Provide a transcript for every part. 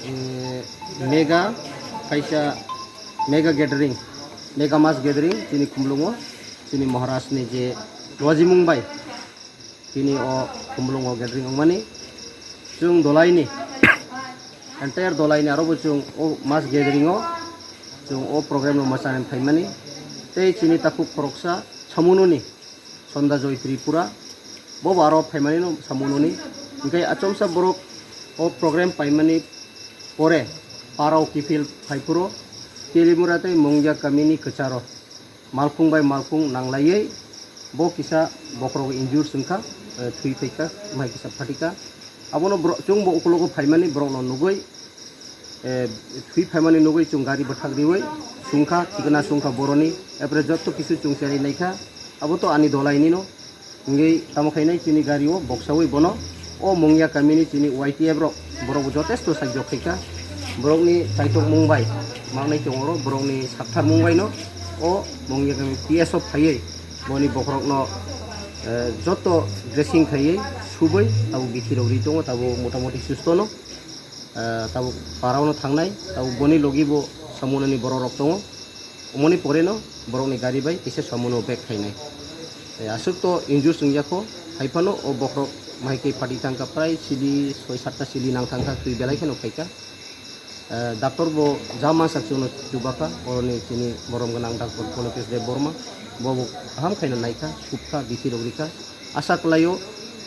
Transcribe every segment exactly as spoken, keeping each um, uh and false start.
Eh, mega kaisa mega gathering, mega mass gathering chini Khumlungo, chini Maharaj ni je lojimung bai tini o Khumlungo gathering wngmani. Chwng dolaini, entire dolaini aro bo chwng o mass gathering o chwng o program no mwchani phaimani. Tei chini takhuk khoroksa Samunoni Sonda Joy Tripura, bo bo aro phaimani no Samunoni. Hingke achomsa borok o program paimani pore parao kiphil phaiphuro Telimura tei Mungya kamini kwcharo malkhung bai malkhung nanglaiwi bo kisa bokhorok injure chwngkha, eh, thwi phaikha, mai kisa phatikha. Abono borok, chwngbo ukologo phaimani borokno nugwi, eh, thwi phaimani nugwi chwng gari bwthak riwi sungkha, thikna sungkha boroni, epre jotto kisu chwng cherwi naikha, abo to ani dolainino. Hingwi tamo khainai chini gari o boksawi bono o Mungya kamini chini Y T F rok, borok bo jotesto saijok khaikha. Borokni chaitok mung bai mangnai tongo oro, borokni sakthar mung bai no o Mungya kami P S o phaiwi boni bokhorok no, eh, joto dressing khaiwi subui tabuk bithi rok ri tongo, tabuk motamoti susto no. Ah, tabuk parao no thangnai, tabuk boni logi bo Samunoni borok rok tongo. Omoni pore no borok ni gari bai kisa Samuno bag khainai. Eh, aswk to injure wngya kho, hai phano o bokhorok mai khe phatwi thangkha, prai sili soi satta sili nang thangkha, twi belai kheno phaikha. Eh, doctor bo ja mansak chwngno chubakha, oroni chini borom gwnang doctor Polokes Debbarma, bo bo kaham khaino naikha, subkha, bithi rok rikha. Asa kwlaio,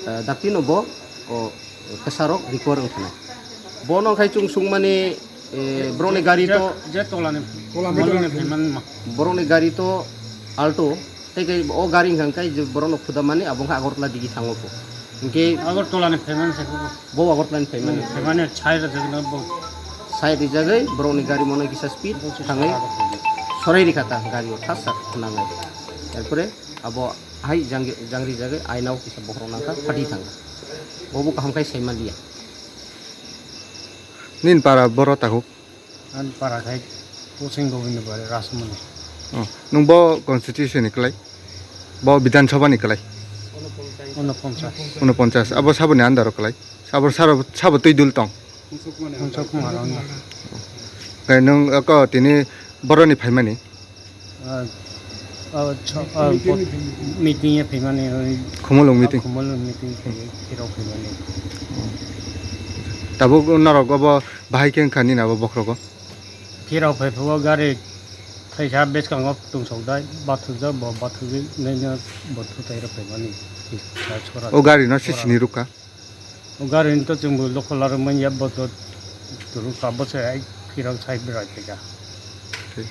eh, daktino bo, o, kwsarok recover wng thanai. Bono khai chwng sungmani, eh, borokni gari to, je tolani, tolani phaimani ma. Borokni gari to Alto, tei khe o gari hwnkha khe je borokno khudamani abo wngkha Agartala digi thango kho. Hinkhe Agartala ni phaimani se kho. Bo Agartala ni phaimani. Hmm, phaimani chai rwjak no bo. Chai rijagwi borokni gari mono kisa speed thangwi sorai rikha ta gari o thasa nangai. Erpore abo hai jang-, jangri jagwi ainao kisa bokhorok nangkha, phatwi thangkha. Bobo kaham khai saimaliya. Nini para boro takhuk? Ani para khai Posing Gobindo Bari Rajmoni. Oh, nwng bo constituency ni kwlai? Bo Bidhan Sabha ni kwlai? Unoponchas. Unoponchas. Abo saboni under o kwlai? Abo saro, sabo twi dul tong? Pungsa Kumar Rana. Khe nwng oko tini boroni phaimani? Ah, ah, cho-, ah, bo-, meeting e phaimani, oi, Khumulwng meeting? Khumulwng meeting phai, phirok phaimani. Tabuk norok obo bahai khe wngkha nini abo bokhorogo? Phirok phai phugo gari thaisa bwskango tungsok dai, bathukjak bo, bathugwi nini bo thutai rok phaimani. O gari no sisini rukha? O gari ni to chwngbo lokho larwk manya bo to turu ka bo se ai phirok sai berai phaikha. Thik.